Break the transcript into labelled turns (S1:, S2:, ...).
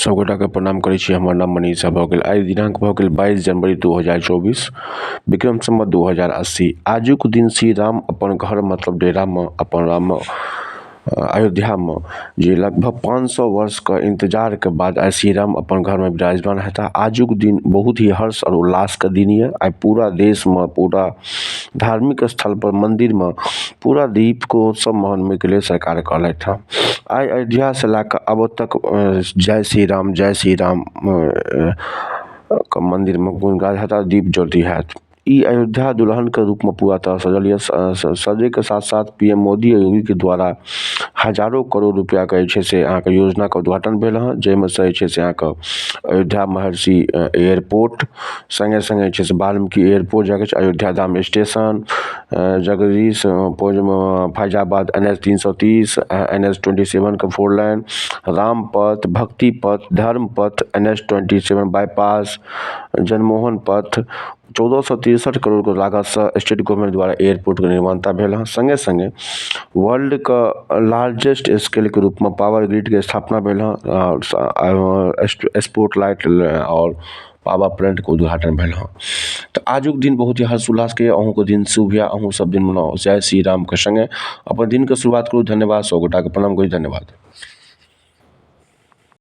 S1: सब गोटाके प्रणाम करै छी। हमर नाम मनीषा भऽ गेल। आइ दिनांक भऽ गेल 22 जनवरी 2024, विक्रम संवत 2080। आजुक दिन श्री राम अपन घर, मतलब डेरामे, अपन राम अयोध्यामे जे लगभग 500 वर्षके इंतजारके बाद आइ श्री राम अपन घरमे विराजमान हेताह। आजुक दिन बहुत ही हर्ष आओर उल्लासके दिन यऽ। आइ पूरा देशमे, पूरा धार्मिक स्थल पर, मंदिरमे पूरा दीपके उत्सव मनबैके लेल सरकार कहलथि हँ। आइ अयोध्या से लए कऽ अब तक जय श्री राम, जय श्री राम के मंदिरमे गुणगान हैत आ दीप ज्योति हैत। ई अयोध्या दुल्हनके रूपमे पूरा तरह सजल यऽ। सजैके साथ साथ पीएम मोदी आओर योगीके द्वारा हजारो करोड़ रुपैआके जे छै से अहाँके योजनाके उद्घाटन भेल हँ, जाहिमे से जे छै से अहाँके अयोध्या महर्षि एयरपोर्ट, सङ्गे सङ्गे जे छै से वाल्मीकि एयरपोर्ट जाके छै, Ayodhya Dham station, Jagdish Faizabad N H 330, N H 27के फोर लाइन, रामपथ, भक्ति पथ, धर्म पथ, एन एच 27 बाईपास, जनमोहन पथ। 1463 करोड़के लागतसँ स्टेट गवर्नमेंट द्वारा एयरपोर्टके निर्माणता भेल हँ। सङ्गे सङ्गे वर्ल्डके लार्जेस्ट स्केलके रूपमे पावर ग्रिडके स्थापना भेल हँ आओर स्पोर्ट लाइट आओर पावर प्लांटके उद्घाटन भेल हँ। तऽ आजुक दिन बहुत ही हर्ष उल्लासके यऽ। अहूँके दिन शुभ यऽ। अहूँ सब दिन मनाउ जय श्री रामके सङ्गे अपन दिनके शुरुआत करू। धन्यवाद। सब गोटाके प्रणाम करी। धन्यवाद।